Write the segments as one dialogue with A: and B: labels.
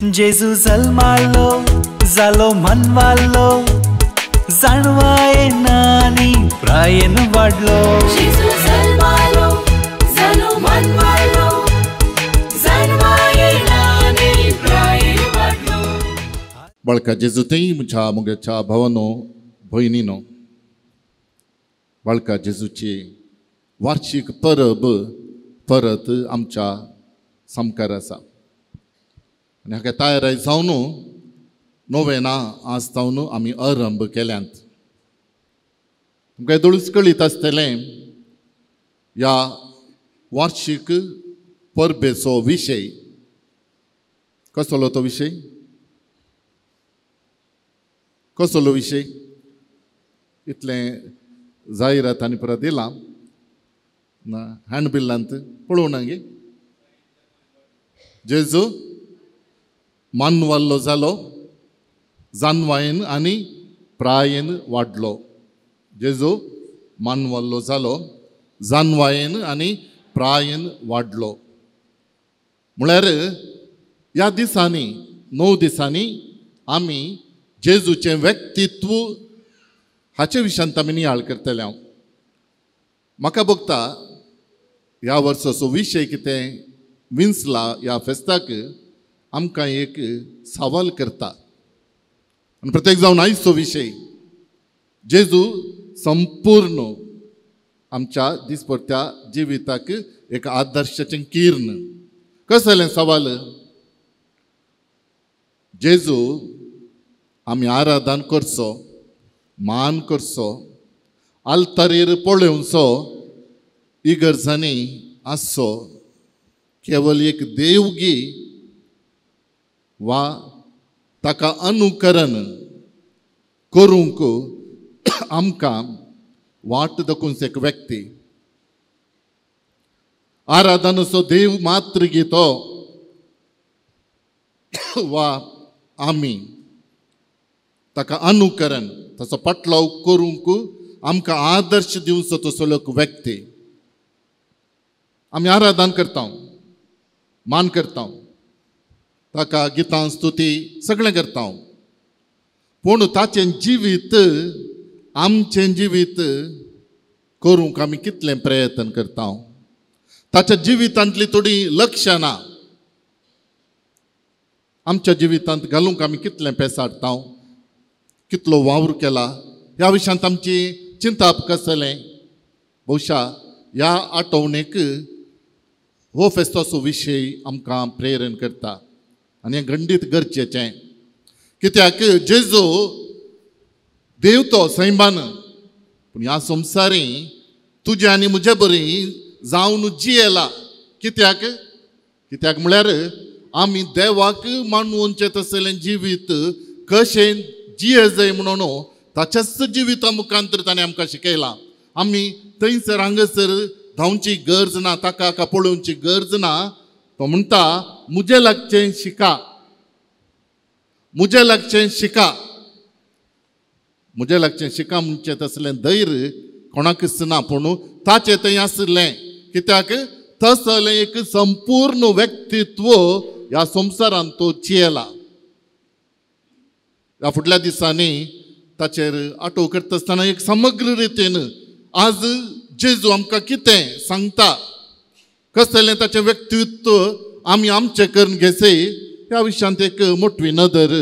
A: जेजू जल्मालो जालो मनवालो जाणवायेन आनी प्रायेन वाडलो।
B: जेजू जल्मालो जालो मनवालो जाणवायेन आनी प्रायेन वाडलो।
C: बाळका जेजू थंय म्हज्या मुगेच्या भावानो भयणीनो, बाळका जेजूची वार्षिक परब परत आमच्या सामकार आसा आनी हाका तयार जावन नोवेना आज जावन आमी आरंभ केल्यांत। तुमकां दोळूच कळीत आसतलें ह्या वार्षिक परबेचो विशय कसलो, तो विशय कसलो विशय इतलें जायरात आनी परत दिलां ना हँडबिलांत पळोवना गे। जेजू मानवाल्लो जालो जानवायेन आनी प्रायेन वाडलो। जेजू मानवाल्लो जालो जानवायेन आनी प्रायेन वाडलो म्हळ्यार ह्या दिसांनी 9 दिसांनी आमी जेजूचें व्यक्तित्व हाचे विशयांत आमी नियाळ करतले। हांव म्हाका भोगता ह्या वर्साचो विशय कितें विंचला ह्या फेस्ताक आमकां एक सवाल करता आनी प्रत्येक जावन आयचो विशय जेजू संपूर्ण आमच्या दिसपट्ट्या जिविताक एक आदर्शाचें किर्ण। कसलें सवाल? जेजू आमी आराधन करचो, मान करचो, आल्तारीर पळोवचो, इगर्जांनी आसचो केवल एक देवगी वा ताका अनुकरण करूंक आमकां वाट दाखोवचो एक व्यक्ती। आराधनाचो देव मात्र घेतो वा आमी ताका अनुकरण ताचो पाटलाव करूंक आमकां आदर्श दिवचो तसो एक व्यक्ती। आमी आराधन करता, मान करता, ताका गितां स्तुती सगळें करता, पूण ताचें जिवीत आमचें जिवीत करूंक आमी कितलें प्रयत्न करता। ताच्या जिवितांतली थोडी लक्षणां आमच्या जिवितांत घालूंक आमी कितलें पेसाडटा, कितलो वावर केला ह्या विशयांत आमची चिंताप कसलें। बहुशा ह्या आठवणेक हो फेस्ताचो विशय आमकां प्रेरण करता आनी हें गंडीत गरजेचें, कित्याक जेजू देव तो सैमान, पूण ह्या संवसारी तुजे आनी म्हजे बरी जावन जियेला। कित्याक? कित्याक म्हळ्यार आमी देवाक मानवचें तसलें जिवीत कशें जिये जाय म्हणून ताच्याच जिविता मुखांतर ताणें आमकां शिकयलां। आमी थंयसर हांगासर धांवची गरज ना, ताका हाका पळोवची गरज ना। तो म्हणटा म्हजें लागचें शिका, म्हजें लागचें शिका, म्हजें लागचें शिका म्हणचें तसलें धैर्य कोणाकच ना, पूण ताचें थंय आसलें। कित्याक तसलें एक संपूर्ण व्यक्तित्व ह्या संवसारांत तो जियेला। ह्या फुडल्या दिसांनी ताचेर आठव करता आसतना एक समग्र रितीन आज जेजू आमकां कितें सांगता, कसलें ताचें व्यक्तित्व आमी आमचें करून घेसे ह्या विशयांत एक मोटवी नदर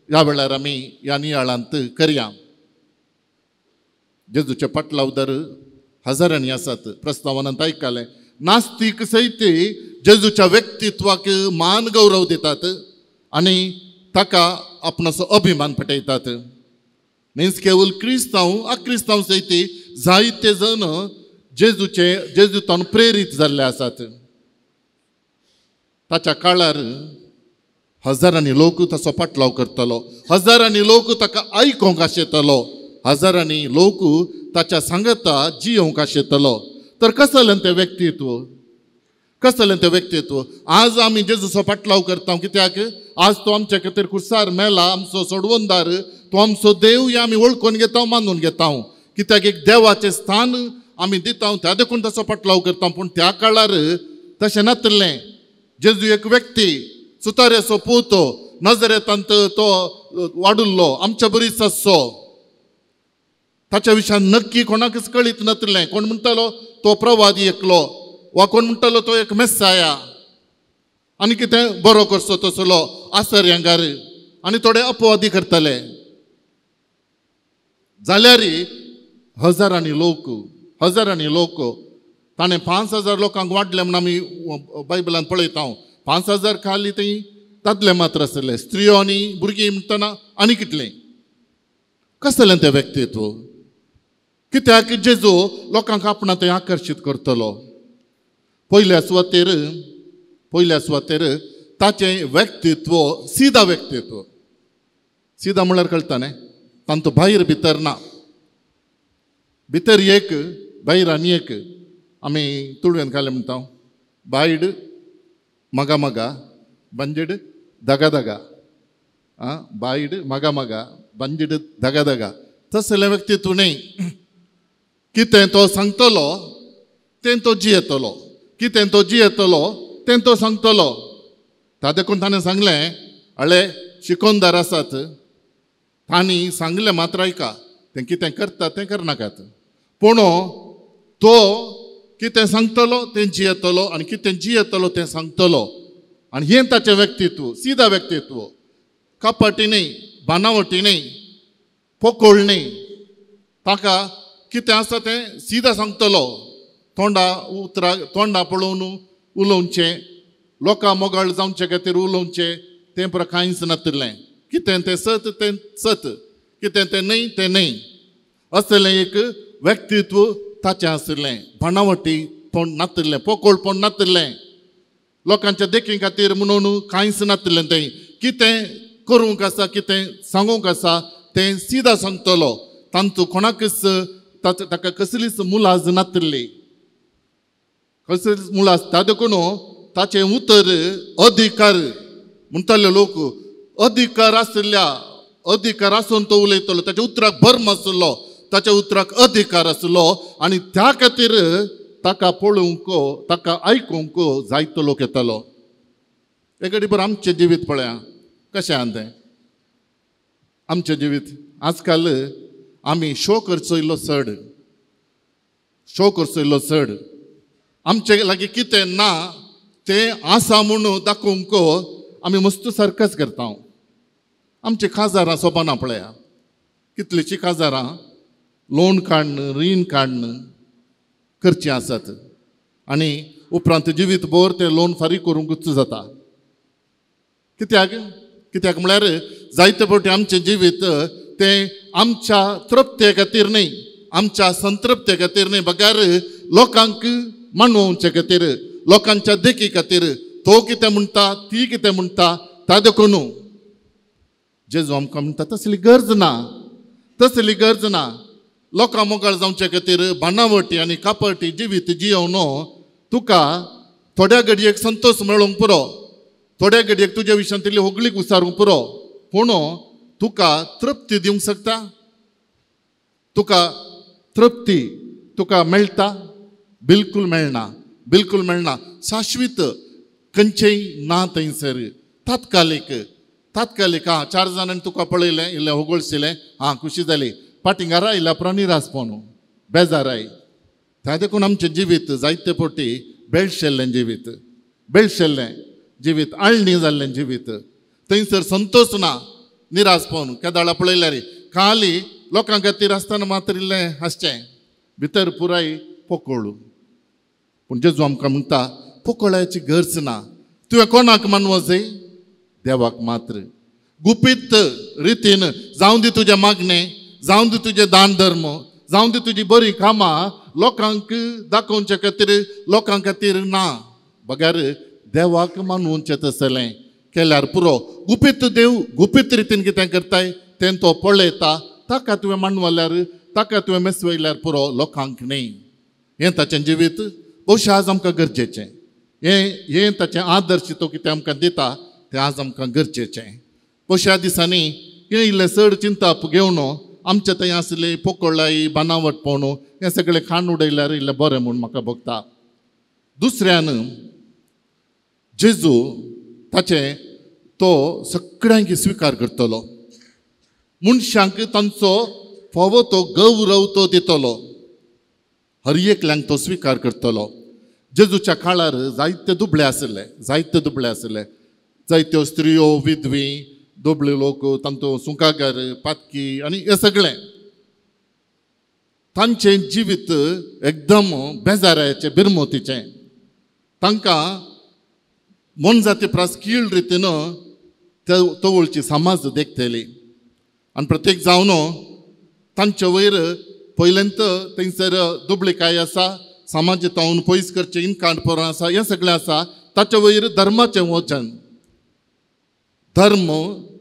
C: ह्या वेळार आमी ह्या नियाळांत करया। जेजूचे पाटलावदार हजारांनी आसात, प्रस्तावनांत आयकलें नास्तीक सयत जेजूच्या व्यक्तित्वाक मान गौरव दितात आनी ताका आपणाचो अभिमान पटयतात। न्हीच केवल क्रिस्तांव अक्रिस्तांव सयत जायते जण जेजूचे जेजूतान प्रेरीत जाल्ले आसात। ताच्या काळार हजारांनी लोक ताचो पाटलाव करतलो, हजारांनी लोक ताका आयकोंक आशेतलो, हजारांनी लोक ताच्या सांगता जियोंक आशेतलो। तर कसलें तें व्यक्तित्व, कसलें तें व्यक्तित्व? आज आमी जेजूचो पाटलाव करता कित्याक आज तो आमच्या खातीर कुर्सार मेला, आमचो सोडवणदार, तो आमचो देव हे आमी वळखून घेता, मानून घेता। कित्याक एक देवाचें स्थान आमी दिता, त्या देखून ताचो पाटलाव करता। पूण त्या काळार तशें नासलें। जेजू एक व्यक्ती सुताऱ्याचो पूत, नजरेतांत तो वाडुल्लो, आमच्या बरीच आसचो. ताच्या विशयान नक्की कोणाकच कळीत नासलें. कोण म्हणटालो तो प्रवादी एकलो, वा कोण म्हणटालो तो एक मेस्साया, आनी कितें बरो करचो तसलो आसर्यांगार, आनी थोडे अपवादी करताले. जाल्यार हजारांनी लोक, हजारांनी लोक, ताणें 5000 लोकांक वाडले म्हूण आमी बायबलान पळयता. 5000 खाली थंय दादले मात्र आसले, स्त्रियो आनी भुरगीं म्हणटना आनी कितलें कसलें तें व्यक्तित्व. कित्याक जेजू लोकांक आपणा थंय आकर्शीत करतलो. पयल्या सुवातेर, पयल्या सुवातेर ताचें व्यक्तित्व सिदा व्यक्तित्व. सिदा म्हणल्यार कळटा न्ही, तांचो भायर भितर ना, भितर एक भायर आनी एक. आमी तुळवेन घालें म्हणटा, बायड मगा मगा बंजड दगा दगा, आं बायड मगा मगा बंजड दगा दगा, तसलें व्यक्तित्व न्ही. कितें तो सांगतलो तें तो जियेतलो, कितें तो जियेतलो तें तो सांगतलो. ता देखून ताणें सांगलें, हळे शिकोनदार आसात, तांणी सांगलें मात्र आयका, तें कितें करता तें करनाकात, पूण तो कितें सांगतलो तें जियेतलो आनी कितें जियेतलो तें सांगतलो. आनी हें ताचें व्यक्तित्व, सिदा व्यक्तित्व, कपटी न्ही, बानावटी न्ही, पोकोळ न्ही. ताका कितें आसा तें सिदा सांगतलो. तोंडा उतरां तोंडा पळोवन उलोवचें, लोकां मोगाळ जावचे खातीर उलोवचें तें पुरो कांयच नातिल्लें. कितें तें सत तें सत, कितें तें न्हय तें न्हय, असलें एक व्यक्तित्व ताचें आशिल्लें. बाणावटी पण नातिल्लें, पोकोळपण नातिल्लें, लोकांच्या देखी खातीर म्हणून कांयच नातिल्लें. तें कितें करूंक आसा, कितें सांगूंक आसा तें सिदा सांगतलो. तांचो कोणाकच ताका कसलीच मुलाज नातिल्ली, कसलीच मुलाज. ता देखून ताचें उतर अधिकार म्हणटाले लोक, अधिकार आशिल्ल्या, अधिकार आसून तो उलयतलो. ताच्या उतराक भर्म आसलो, ताच्या उतराक अधिकार आसलो, आनी त्या खातीर ताका पळोवंक, ताका आयकूंक जायतो लोक येतालो. एक बरें आमचें जिवीत पळया कशें आहा तें आमचें जिवीत. आजकाल आमी शो करचो इल्लो चड, शो करचो इल्लो चड. आमचे लागीं कितें ना तें आसा म्हूण दाखोवंक आमी मस्त सर्कस करता. आमची काजारां सोबना पळया, कितलींशीं काजारां लोन काडून, रीण काडून करचीं आसात, आनी उपरांत जिवीत भर तें लोन फारीक करूंकूच जाता. कित्याक? कित्याक म्हळ्यार जायते फावटी आमचें जिवीत तें आमच्या तृप्ते खातीर न्हय, आमच्या संतृप्ते खातीर न्हय, बगर लोकांक मानवचे खातीर, लोकांच्या देखी खातीर. तो कितें म्हणटा, ती कितें म्हणटा, ता देखून जेजू आमकां म्हणटा तसली गरज ना, तसली गरज ना. लोकां मोगाळ जावचे खातीर बाणावटी आनी कापटी जिवीत जियोवन तुका थोड्या घडयेक संतोष मेळोवंक पुरो, थोड्या घडयेक तुज्या विशयांत इल्ली होगळीक उसारूंक पुरो, पूण तुका तृप्ती दिवंक शकता? तुका तृप्ती तुका मेळटा? बिलकूल मेळना, बिलकूल मेळना. शाश्वीत खंयचेय ना थंयसर, तात्कालीक, तात्कालीक. आं, 4 जाणांनी तुका पळयलें, इल्लें होगळशिलें, आं खुशी जाली, फाटीं घरा आयल्या उपरांत निरासपण, बेजाराय. त्या देखून आमचें जिवीत जायते फावटी बेळशेल्लें जिवीत, बेळशेल्लें जिवीत, आळणी जाल्लें जिवीत. थंयसर संतोष ना, निरासपण. केदाळा पळयल्यार खाली लोकां खातीर आसतना मात्र इल्लें हांसचें, भितर पुराय पोकोळ. पूण जेजू आमकां म्हणटा पोकोळाची गरज ना. तुवें कोणाक मानवं जाय? देवाक मात्र. गुपीत रितीन जावं दी तुजें मागणें, जावं दी तुजें दान धर्म, जावं दी तुजी बरीं कामां लोकांक दाखोवचे खातीर, लोकां खातीर ना, बगर देवाक मानवचें तसलें केल्यार पुरो. गुपीत देव गुपीत रितीन कितें करताय तें तो पळयता. ताका तुवें मानवल्यार, ताका तुवें मेसवयल्यार पुरो, लोकांक न्हय. हें ताचें जिवीत बहुशा आज आमकां गरजेचें. हें हें ताचें आदर्श तो कितें आमकां दिता तें आज आमकां गरजेचें. बहुशा दिसांनी हें इल्लें चड चिंताप घेवन आमचे थंय आसले पोकोळाई, बानावटपण हें सगळें खाण उडयल्यार इल्लें बरें म्हूण म्हाका भोगता. दुसऱ्यान जेजू ताचें तो सगळ्यांक स्विकार करतलो, मनशांक तांचो फावो तो गौरव तो दितलो, हर एकल्यांक तो स्विकार करतलो. जेजूच्या काळार जायते दुबळे आशिल्ले, जायते दुबळे आशिल्ले, जायत्यो स्त्रियो, विधवी, दुबळे लोक, तांचो सुंकागर, पातकी आनी हे सगळें. तांचें जिवीत एकदम बेजाराचें, बिरमोतीचें. तांकां मोनजाती प्रास कीळ रितीन तवळची समाज देखतली आनी प्रत्येक जावन तांचे वयर पयल्यांत थंयसर दुबळीकाय आसा, समाज तावन पयस करचें इनकांडपरां आसा, हें सगळें आसा. ताचे वयर धर्माचें वचन, धर्म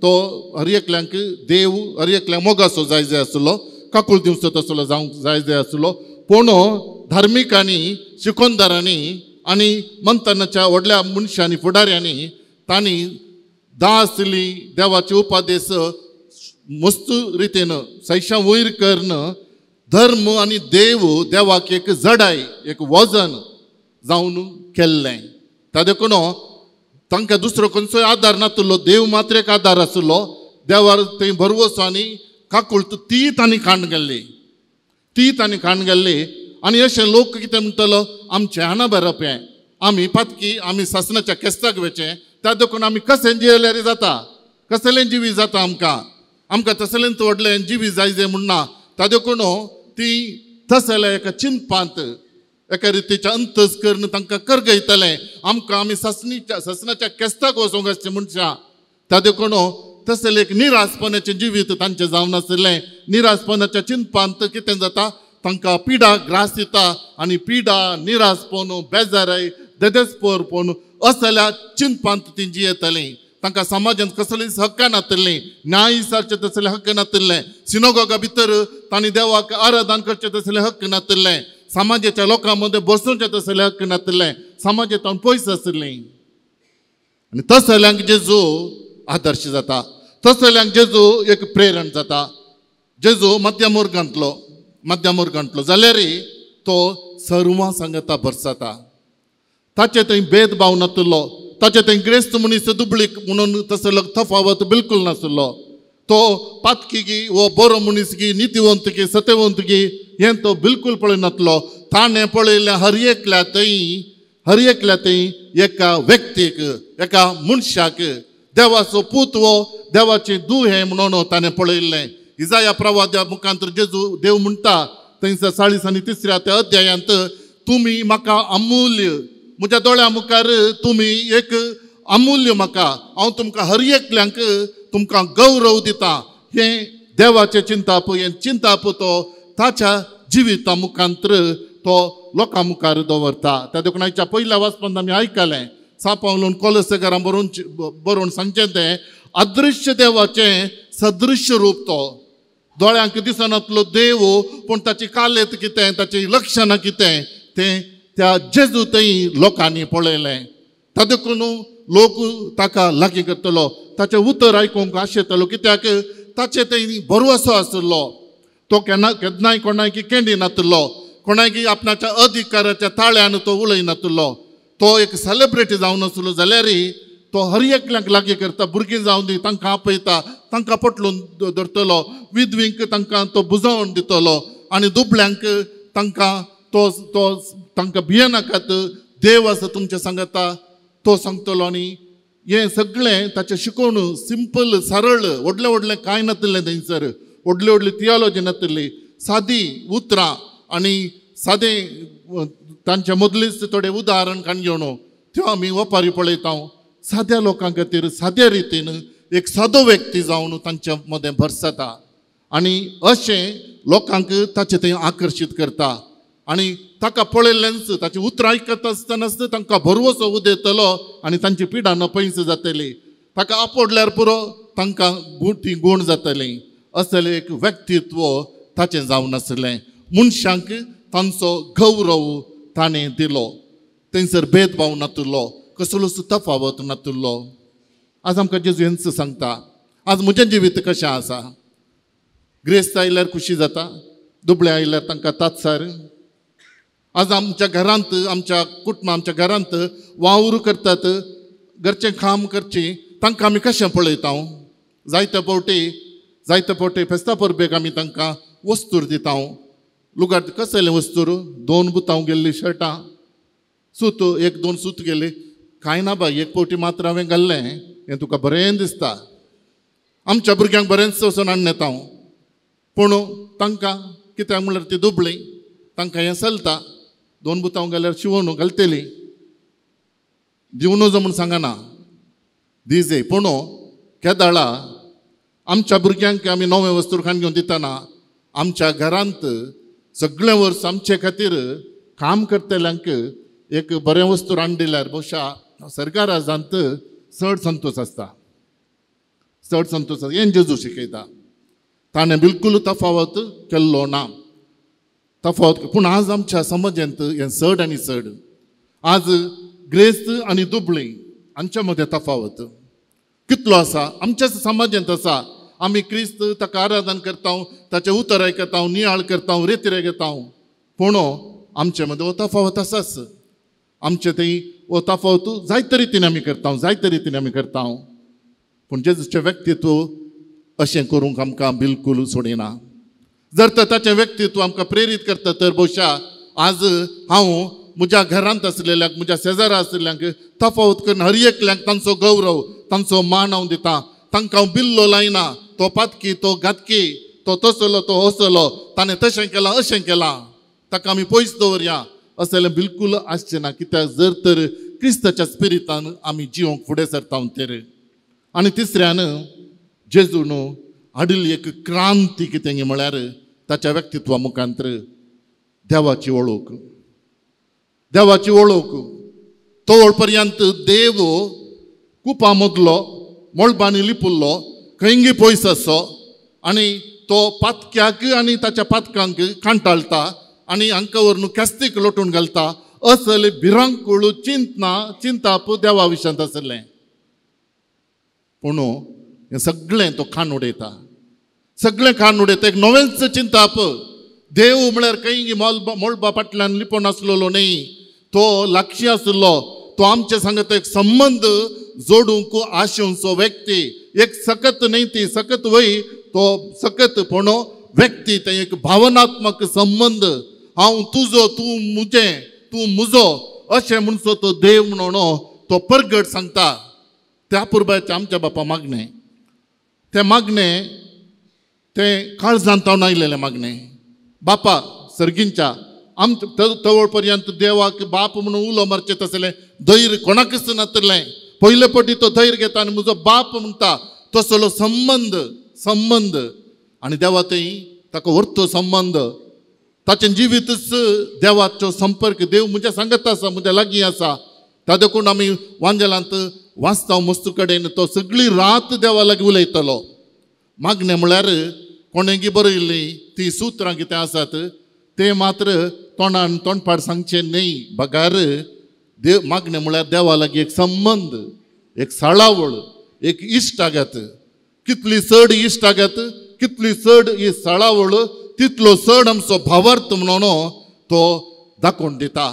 C: तो हर एकल्यांक देव हर एकल्यांक मोगासो जाय जाय आसलो, काकूळ दिवचो तसलो जावंक जाय जाय आसलो. पूण धार्मिकांनी, शिकोनदारांनी आनी मंथनाच्या व्हडल्या मनशांनी, फुडाऱ्यांनी तांणी दासली देवाचे उपादेश मस्त रितीन सैशां वयर करून धर्म आनी देव देवाक एक जडाय, एक वजन जावन केल्लें. त्या देखून तांकां दुसरो खंयचोय आदार नातलो, देव मात्र एक आदार आसलो. देवार थंय भरवसो आनी काकूळत ती तांणी खाण गेल्ली, ती तांणी खाण गेल्ली. आनी अशें लोक कितें म्हणटलो, आमचें हांगा बरप हें, आमी पातकी, आमी सासणाच्या केस्ताक वचें, त्या देखून आमी कशें जियेल्यार जाता, कसलें जिवी जाता आमकां, आमकां तसलेंच व्हडलें जिवी जाय जाय म्हणना. त्या देखून ती तसल्या एका चिंतपांत, एका रितीच्या अंतस करून तांकां करगयतलें, आमकां आमी सासणीच्या सासणाच्या केस्ताक वचोंक आसचें मनशां. त्या देखून तसलें एक निरासपणाचें जिवीत तांचें जावन आशिल्लें. निरासपणाच्या चिंतपांत कितें जाता, तांकां पिडा ग्रास दिता आनी पिडा, निरासपण, बेजाराय, देदेस्पोरपण असल्या चिंतपांत ती जियेतलीं. तांकां समाजांत कसलीच हक्क नातिल्लीं, न्याय सारचे तसले हक्क नातिल्लें, सिनोगोगा भितर तांणी देवाक आराधन करचें तसले हक्क नातिल्लें, समाजाच्या लोकां मदें बसोवचें तसले हक्क नातिल्लें, समाजांत पयस आशिल्लीं. आनी तसल्यांक जेजू आदर्श जाता, तसल्यांक जेजू एक प्रेरण जाता. जेजू मध्यम वर्गांतलो, मध्यम वर्गांतलो जाल्यार तो सर्वां सांगता भरसाता. ताचे थंय भेदभाव नातिल्लो, ताचे थंय ग्रेस्त मनीस दुबळीक म्हणून तसलो तफावत बिलकुल नासलो. तो पातकी गी वो बरो मनीस गी, नितीवंत गी, सत्यवंत गी, हें तो बिलकुल पळयनातलो. ताणें पळयलें हर एकल्या थंय, हर एकल्या थंय एका व्यक्तीक, एका मनशाक देवाचो पूत वो देवाचें दू हें म्हणून ताणें पळयल्लें. इजाया प्रवाद्या मुखांतर जेजू देव म्हणटा थंयसर 40 आनी 3 त्या अध्यायांत, तुमी म्हाका अमूल्य, म्हज्या दोळ्या मुखार तुमी एक अमूल्य म्हाका, हांव तुमकां हर एकल्यांक तुमकां गौरव दिता. हें देवाचें चिंताप, हें चिंताप तो ताच्या जिविता मुखांतर तो लोकां मुखार दवरता. त्या देखून आयच्या पयल्या वाचपांत आमी आयकलें, सापावलून कोलसगरां बरोवन बरोवन सांगचें तें अदृश्य देवाचें सदृश्य रूप. तो दोळ्यांक दिसनातलो देव, पूण ताची कालेत कितें, ताची लक्षणां कितें तें त्या जेजू थंय लोकांनी पळयलें. त्या देखून लोक ताका लागीं करतलो, ताचें उतर आयकूंक आशेतलो, कित्याक ताचे थंय भरवसो आशिल्लो. तो केन्ना केन्नाय कोणाक केंडी नातिल्लो, कोणाक आपणाच्या अधिकाराच्या ताळ्यान तो उलयनातिल्लो. तो एक सेलिब्रिटी जावन आसलो जाल्यार तो हर एकल्यांक लागीं करता, भुरगीं जावन दी तांकां आपयता, तांकां पटलून धरतलो, विधवींक तांकां तो बुजोवन दितलो आनी दुबळ्यांक तांकां तो तो तांकां भियेनाकात, देव आसा तुमचें सांगता तो सांगतलो. आनी हें सगळें ताचें शिकोवन सिंपल, सरळ, व्हडलें व्हडलें कांय नातिल्लें थंयसर, व्हडली व्हडली थियोलॉजी नातिल्ली, सादी उतरां आनी सादें तांचे मदलीच थोडें उदाहरण काडून घेवन त्यो आमी वपारी पळयता. साद्या लोकां खातीर साद्या रितीन एक सादो व्यक्ती जावन तांच्या मदें भरसता आनी अशें लोकांक ताचे थंय आकर्शीत करता. आनी ताका पळयल्ल्यानच, ताची उतरां आयकत आसतनाच तांकां भरवसो उदेतलो आनी तांची पिडा नपयस जातली. ताका आपोडल्यार पुरो तांकां ती गूण जातली. असलें एक व्यक्तित्व ताचें जावन आसलें. मनशांक तांचो गौरव ताणें दिलो, थंयसर भेदभाव नातिल्लो, कसलोच तफावत नातिल्लो. आज आमकां जेजू हेंच सांगता, आज म्हजें जिवीत कशें आसा. ग्रेस्त आयल्यार खुशी जाता, दुबळे आयल्यार तांकां तात्सार. आज आमच्या घरांत, आमच्या कुटुंब, आमच्या घरांत वावर करतात, घरचें काम करचें, तांकां आमी कशें पळयता? जायते फावटी फेस्ता परबेक आमी तांकां वस्तूर दिता. लुगाट कसलें वस्तूर? 2 बुतांव गेल्ली शर्टां, सूत 1-2 सूत गेली. कांय ना बाय, एक फावटी मात्र हांवें घाल्लें, हें तुका बरें दिसता. आमच्या भुरग्यांक बरेंच वचून हाडून येता, पूण तांकां कित्याक म्हणल्यार ती दुबळी, तांकां हें चलता. 2 बुतांव घाल्यार शिवोन घालतली, दिवं नजो म्हूण सांगना, दिजे. पूण केदाळा आमच्या भुरग्यांक आमी नवें वस्तूर खाण घेवन दितना आमच्या घरांत सगळें वर्स आमचे खातीर काम करतल्यांक एक बरें वस्तू हाडून दिल्यार भोवशा सरकारांत चड संतोश आसता, चड संतोश आसता. हें जेजू शिकयता. ताणें बिलकूल तफावत केल्लो ना, तफावत. पूण आज आमच्या समाजांत हें चड आनी चड. आज ग्रेस्त आनी दुबळी हांच्या मदें तफावत कितलो आसा आमच्या समाजांत आसा. आमी क्रिस्त ताका आराधन करता, ताचें उतर आयकता, नियाळ करता, रेतिरे घेता, पूण आमचे मदें हो तफावत आसाच. आमचे थंय हो तफावत जायते रितीन आमी करता, जायते रितीन आमी करता. पूण जेजूचें व्यक्तित्व अशें करूंक आमकां बिलकूल सोडिना. जर तर ताचें व्यक्तित्व आमकां प्रेरीत करता तर भोवशा आज हांव म्हज्या घरांत आसलेल्यांक, म्हज्या शेजारा आसलेल्यांक तफावत करून हर एकल्यांक तांचो गौरव, तांचो मान हांव दिता. तांकां हांव बिल्लो लायना, तो पातकी, तो घातकी, तो तसलो, तो असलो, ताणें तशें केलां, अशें केलां, ताका आमी पयस दवरया असलें बिलकूल आसचें ना. कित्याक जर तर क्रिस्ताच्या स्पिरितान आमी जिवंक फुडें सरता तर. आनी तिसऱ्यान जेजून हाडिल्ली एक क्रांती कितें म्हळ्यार ताच्या व्यक्तित्वा मुखांतर देवाची वळख, देवाची वळख. तोवळ पर्यंत देव कुपा मदलो मळबांनी लिपुल्लो, खंयगी पयस आसो आनी तो पातक्याक आनी ताच्या पातकांक कांटाळटा आनी हांकां व्हरून केस्तीक लोटून घालता. असले भिरांकूळ चिंतना चिंताप देवा विशयांत आसलें. पूण हें सगळें तो खाण उडयता, सगळें खाण उडयता. एक नवेंच चिंताप. देव म्हळ्यार खंय मळबा फाटल्यान लिपोवन आसलेलो न्हय, तो लागशी आसलो. तो आमचे सांगता एक संबंद जोडूंक आशेवचो व्यक्ती, एक सकत न्हय ती सकत वय, तो सकत पूण व्यक्ती, ते एक भावनात्मक संबंद. हांव तुजो, तूं म्हजें, तूं म्हजो अशें म्हणचो तो देव म्हणून तो परगट सांगता. त्या पुरबायचें आमच्या बापा मागणें, तें मागणें तें काळजांत तावन आयलेलें मागणें. बापा सर्गींच्या आमच्या तवळ पर्यंत देवाक बाप म्हणून उलो मारचें तसलें धैर्य कोणाकच नासलें. पयले पटी तो धैर्य घेता आनी म्हजो बाप म्हणटा तसलो संबंद, संबंद. आनी देवा थंय ताका व्हरतो संबंद, ताचें जिवीतच देवाचो संपर्क. देव म्हज्या सांगत आसा, म्हज्या लागीं आसा. ता देखून आमी वांजेलांत वाचता मस्तू कडेन तो सगळी रात देवा लागीं उलयतलो. मागणें म्हळ्यार कोणेंगी बरयल्ली ती सुत्रां कितें आसात ते मात्र तोंडान तोंडपाड सांगचें न्हय, बगार देव मागणें म्हळ्यार देवा लागीं एक संबंद, एक साळावळ, एक इश्टागत. कितली चड इश्टागत, कितली चड ही साळावळ, तितलो चड आमचो भावार्थ म्हणून तो दाखोवन दिता.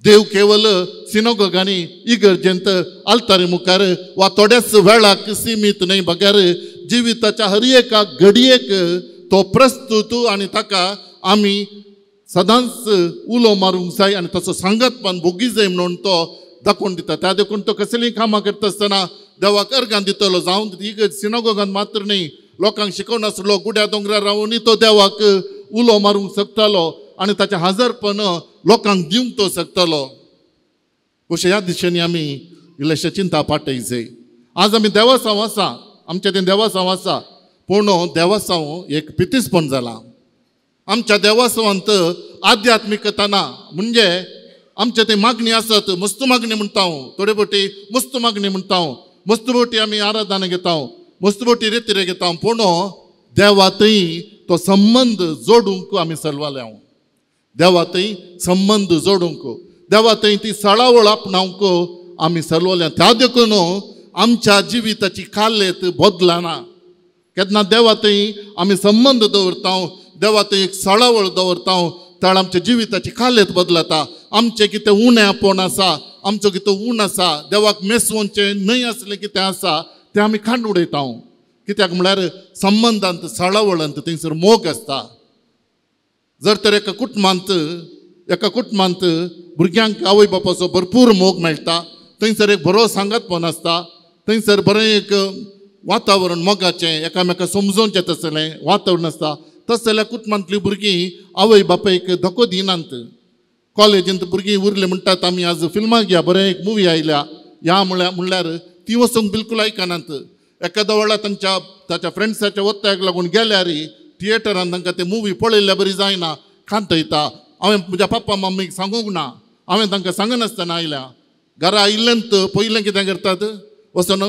C: देव केवल सिनोगोगांनी इगर्जेंत आल्तारी मुखार वा थोड्याच वेळाक सिमीत न्हय, बगार जिविताच्या हर एका घडयेक तो प्रस्तुत आनी ताका आमी सदांच उलो मारूंक जाय आनी तसो सांगतपण भोगी जाय म्हणून तो दाखोवन दिता. त्या देखून तो कसलीय कामां करता आसतना देवाक अर्गां दितलो. जावं इगर्ज सिनोगोगान मात्र न्हय, लोकांक शिकोवन आसलो, गुड्या दोंगरार रावूनय तो देवाक उलो मारूंक शकतालो आनी ताचें हाजरपण लोकांक दिवंक तो शकतालो. अशें ह्या दिशेनी आमी इल्लेशें चिंता पाटय जाय. आज आमी देवासांव आसा, आमचें तें देवासांव आसा, पूण देवासांव एक पितीसपण जालां. आमच्या देवासांवांत आध्यात्मिकता ना. म्हणजे आमचे ते मागणी आसत, मस्त मागणी म्हणटा हांव, थोडे बोटी मस्त मागणी म्हणटा हांव, मस्त बोटी आमी आराधना घेता, मस्त बोटी रेतिरे घेता, पूण देवा थंय तो संबंद जोडूंक आमी सलवाले हांव. देवा थंय संबंद जोडूंक, देवा थंय ती सळावळ आपणावंक आमी सलवल्या. त्या देखून आमच्या जिविताची कालेत बदलना. केन्ना देवा थंय आमी संबंद दवरता, देवा थंय एक सळावळ दवरता, त्यावेळा आमच्या जिविताची खालेत बदलता. आमचें कितें उणें आपोवन आसा, आमचो कितें ऊण आसा, देवाक मेसवचें न्हय आसलें कितें आसा तें आमी खांड उडयता. कित्याक म्हळ्यार संबंदांत साळावळांत थंयसर मोग आसता. जर तर एका कुटुंबांत भुरग्यांक आवय बापाचो भरपूर मोग मेळटा, थंयसर एक बरो सांगातपण आसता, थंयसर बरें एक वातावरण मोगाचें एकामेका समजोवचें तसलें वातावरण आसता. तशें जाल्यार कुटुंबांतलीं भुरगीं आवय बापायक धोको दिनात. कॉलेजींत भुरगीं उरलीं म्हणटात आमी आज फिल्माक या, बरें एक मुवी आयल्या या म्हणल्यार ती वचूंक बिलकूल आयकनात. एखाद्या वेळार तांच्या ताच्या फ्रेंड्साच्या वत्तायक लागून गेल्यार थिएटरान तांकां ते मुवी पळयल्ल्या बरी जायना, खांतयता. हांवें म्हज्या पप्पा मम्मीक सांगूंक ना, हांवें तांकां सांगनासतना आयल्या. घरा आयिल्ल्यान पयलें कितें करतात, वचून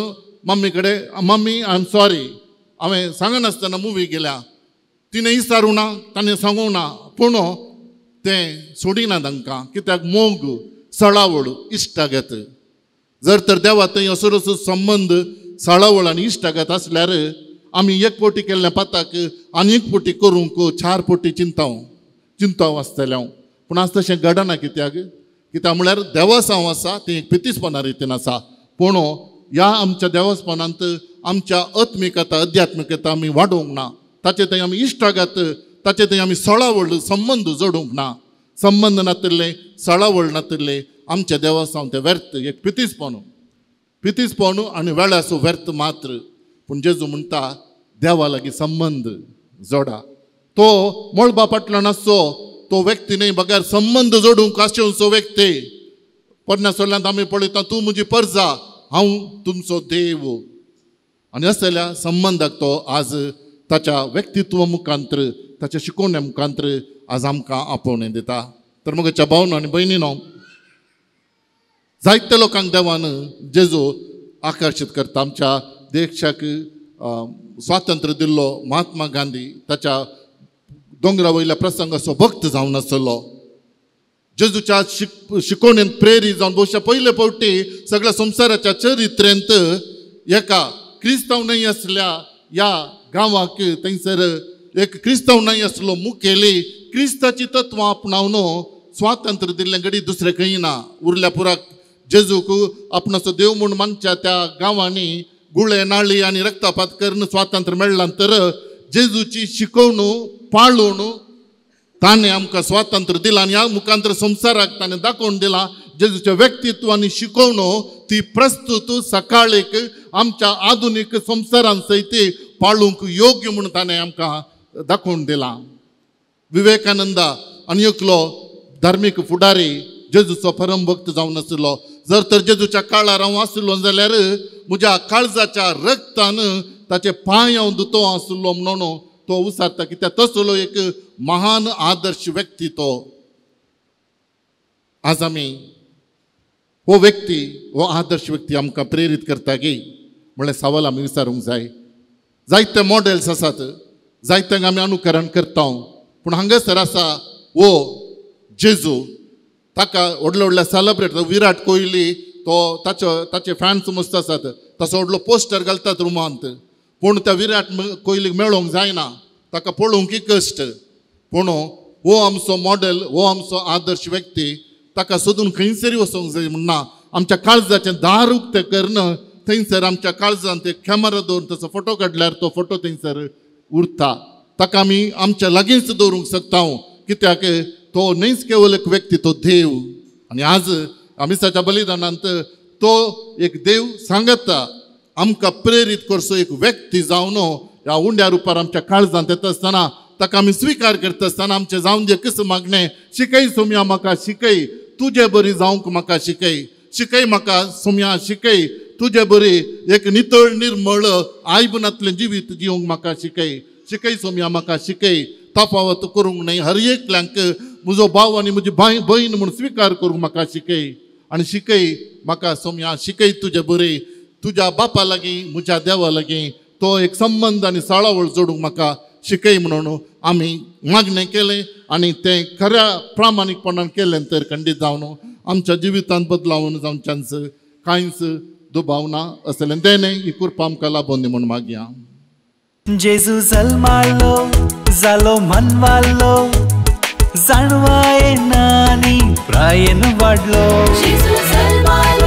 C: मम्मी कडेन, मम्मी I am sorry, हांवें सांगनासतना मुवी गेल्या. तिणें विचारूंक ना, ताणें सांगूंक ना, पूण तें सोडिना तांकां. कित्याक मोग, सळावळ, इश्टागत. जर तर देवा थंय असो असो संबंद सळावळ आनी इश्टागत आसल्यार आमी एक पोटी केल्ल्या पाताक आनी एक पोटी करूंक चार पोटी चिंताव आसतलें हांव. पूण आज तशें घडना. कित्याक कित्याक म्हळ्यार देवसांव आसा तें एक पितीसपणा रितीन आसा. पूण ह्या आमच्या देवस्पणांत आमच्या आत्मिकता अध्यात्मिकता आमी वाडोवंक ना, ताचे थंय आमी इश्टागत, ताचे थंय आमी सळावळ संबंद जोडूंक ना. संबंद नातिल्ले, सळावळ नातिल्ले आमच्या देवसांव तें व्यर्थ, एक पितीसपण आनी वेळाचो व्यर्थ मात्र. पूण जेजू म्हणटा देवा लागीं संबंद जोडा. तो मळबा फाटल्यान आसचो तो व्यक्ती न्हय, बगैर संबंद जोडूंक आशेवचो व्यक्ती. पोरण्या सोल्यांत आमी पळयता, तूं म्हजी परजा, हांव तुमचो देव. आनी असल्या संबंदाक तो आज ताच्या व्यक्तित्व मुखांत्र, ताच्या शिकोवण्या मुखांत्र आज आमकां आपोवणें दिता. तर म्हज्या भावनो आनी भयणीनो, जायत्या लोकांक देवान जेजू आकर्शीत करता. आमच्या देशाक स्वातंत्र्य दिल्लो महात्मा गांधी ताच्या दोंगरा वयल्या प्रसंगाचो भक्त जावन आसलो. जेजूच्या शिकोवणेन प्रेरीत जावन भोवशा पयले फावटी सगळ्या संवसाराच्या चरित्रेंत एका क्रिस्तांव न्हय आसल्या ह्या गांवाक थंयसर एक क्रिस्तांव न्हय आसलो मुखेली क्रिस्ताची तत्वां आपणावन स्वातंत्र्य दिल्लें घडी दुसरें खंय ना. उरल्या पुराक जेजूक आपणाचो देव म्हूण मानच्या त्या गांवांनी गुळे नाळी आनी रक्तपात करून स्वातंत्र्य मेळ्ळां. तर जेजूची शिकोवणू पाळून ताणें आमकां स्वातंत्र्य दिलां आनी ह्या मुखांतर संवसाराक ताणें दाखोवन दिलां जेजूचें व्यक्तित्व आनी शिकोवणू ती प्रस्तुत सकाळीक आमच्या आधुनीक संवसारान सयत पाळूंक योग्य म्हूण ताणें आमकां दाखोवन दिलां. विवेकानंदा आनी एकलो धार्मीक फुडारी जेजूचो परम भक्त जावन आशिल्लो. जर तर जेजूच्या काळार हांव आशिल्लो जाल्यार म्हज्या काळजाच्या रक्तान ताचे पांय हांव धुतो आशिल्लो म्हणून तो उसारता. कित्याक तसलो एक महान आदर्श व्यक्ती तो. आज आमी हो व्यक्ती, हो आदर्श व्यक्ती आमकां प्रेरीत करता की म्हणल्यार सवाल आमी विचारूंक जाय. जायते मॉडेल्स आसात, जायत्यांक आमी अनुकरण करता, पूण हांगासर आसा हो जेजू. ताका व्हडले व्हडले सेलेब्रेट, विराट कोहली तो ताचो ताचे फॅन्स मस्त आसात, तसो व्हडलो पोस्टर घालतात रुमांत. पूण त्या विराट कोहलीक मेळोवंक जायना, ताका पळोवंकय कश्ट. पूण हो आमचो मॉडेल, हो आमचो आदर्श व्यक्ती, ताका सोदून खंयसरी वचोंक जाय म्हणना. आमच्या काळजाचें दार उक्तें करून थंयसर आमच्या काळजांत एक कॅमेरा दवरून तसो फोटो काडल्यार तो फोटो थंयसर उरता. ताका आमी आमच्या लागींच दवरूंक शकता. कित्याक तो न्हयच केवल एक व्यक्ती, तो देव. आनी आज आमिसाच्या बलिदानांत तो एक देव सांगता आमकां प्रेरीत करचो एक व्यक्ती जावन ह्या उंड्या रुपार आमच्या काळजांत येता आसतना ताका आमी स्विकार करता आसतना आमचें जावन जे किस मागणें, शिकय सोम्या म्हाका शिकय, तुजे बरी जावंक म्हाका शिकय, शिकय म्हाका सोम्या शिकय, तुजे बरी एक नितळ निर्मळ आयबनांतलें जिवीत जिवंक म्हाका शिकय, शिकय सोम्या म्हाका शिकय. तफावत करूंक न्हय, हर एकल्यांक म्हजो भाव आनी म्हजी भयण म्हूण स्विकार करूंक म्हाका शिकय. आनी शिकय म्हाका सोम्या शिकय तुजे बरी, तुज्या बापा लागीं म्हज्या देवा लागीं तो एक संबंद आनी साळावळ जोडूंक म्हाका शिकय म्हणून आमी मागणें केलें आनी तें खऱ्या प्रामाणीकपणान केलें तर खंडीत जावन आमच्या जिवितांत बदलावन जावच्यांच कांयच दुबाव ना असलें तेणें ही कृपा आमकां लाबोवन दी म्हूण मागया.
A: जेजू जल्मालो जालो मनवालो, जाणवाय नानी प्रायेन वाडलो.
B: जेजू जल्मालो.